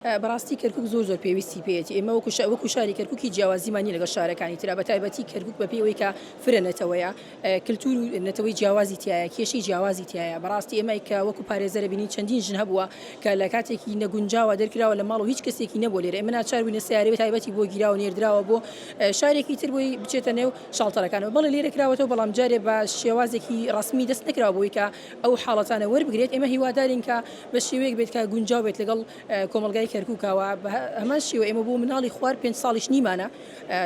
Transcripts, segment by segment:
بەڕاستی کەرکوک زۆر زۆر پێویستی پێیەتی ئێمە وەکو وەکو شاری کەرکوکی جیاوازیمان نیە لەگەڵ شارەکانی ترا بە تایبەتی کەرکوک بە پێی ئەوەی کە فرە نەتەوەیە کلتور و نەتەوەی جیاوازی تایە کێشەی جیاوازی تایە بەڕاستی ئێمە کە وەکو پارێزەرە بینین چەندین ژن هەبووە کە لە کاتێکی نەگونجاوە دەرکراوە لە ماڵ و هیچ کەسێکی نەبوو لێرە ئێمە ناچار بووینە سەیارەی تایبەتی بۆ گیراوە نێردراوە بۆ شارێکی تر بۆی بچێتە نێو شاڵتەرەکانەوە بەڵێ لێرە کراوەتەوە بەڵام جارێ بە شێوازێکی ڕەسمی دەست نەکراوە بۆی کە ئەو حاڵەتانە وەربگرێت ئێمە هیوادارین کە بە شێوەیەک بێت کە گونجاو بێت لەگەڵ کۆمەڵگای کەرکوکە و بە هەمان شێوە ئێمە بۆ مناڵی خوار پێنج ساڵیش نیمانە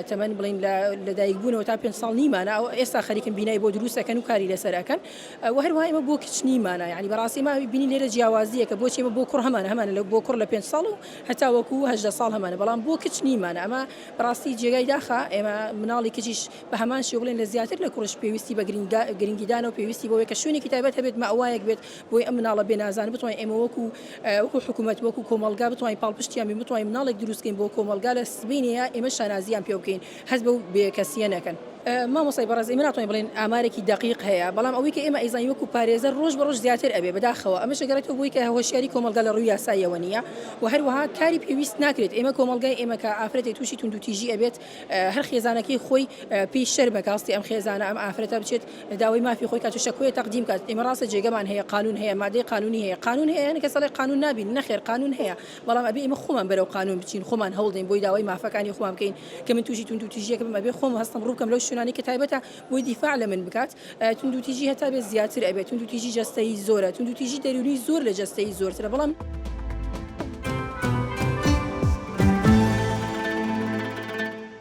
تەمەن بڵین لە دایک بوونەوە تا پێنج ساڵ نیمانە ئەو ئێستا خەریکن بینای بۆ دروست ئەکەن و کاری لەسەر ئەکەن و هەروەها ئێمە بۆ کچ نیمانە یعنی بەڕاستی ئێمە بینی لێرە جیاوازییەکە بۆچی ئێمە بۆ کوڕ هەمانە هەمانە لە بۆ کوڕ لە پێنج ساڵ و هەتا وەکو 18 ساڵ هەمانە بەڵام بۆ کچ نیمانە ئەمە بەڕاستی جێگای داخە ئێمە مناڵی کچیش بە هەمان شێوە بڵێن لە زیاتر لە کوڕش پێویستی بە گرنگیدانە و پێویستی بەوەیە کە شوێنێکی تایبەت هەبێت مەئوایەک بێت بۆی ئەم مناڵە بێنازانە بتوانین ئێمە وەکو وەکو حکوومەت وەکو کۆمەڵگا بتوانین پاڵپشتیان بین بتوانین مناڵێک دروست کەین بۆ کۆمەڵگا لە سبەینێیا ئێمە شانازیان پێ بکەین هەست بەو بێکەسییە نەکەن. مامۆستای بەڕێز ئێمە ناتوانین بڵێین ئامارێکی دەقیق هەیە بەڵام ئەوەی کە ئێمە ئەیزانین وەکو پارێزەر ڕۆژ بە ڕۆژ زیاتر ئەبێ بەداخەوە ئەمەش ئەگەڕێتەوە بۆی کە هۆشیاری کۆمەڵگا لە ڕووی یاساییەوە نییە و هەروەها کاری پێویست ناکرێت ئێمە کۆمەڵگای ئێمە کە ئافرەتێک تووشی توندوتیژی ئەبێت هەر خێزانەکەی خۆی پێی شەرمە کە هەستی ئەم خێزانە ئەم ئافرەتە بچێت داوای مافی خۆی کات و شەکوەیە تەقدیم کات ئێمە ڕاستە جێگەمان هەیە قانون هەیە مادەی قانونی هەیە قانون هەیە هەنێک کەس ئەڵێ قانون نابین نەخێر قانون هەیە بەڵام ئەبێ ئێمە خۆمان بەرەو قانون بچین خۆمان هەوڵدەین بۆی داوای مافەکانی خۆمان بکەین کە من تووشی توندوتیژیەک بم ئەبێ خۆم هەستم ڕووبکەم لەو شوێنانەی کە تایبەتە بۆی دیفاع لە من بکات توندوتیژی هەتا بێت زیاتر ئەبێت توندوتیژی جەستەیی زۆرە توندوتیژی دەروونی زۆر لە جەستەیی زۆرترە بەڵام.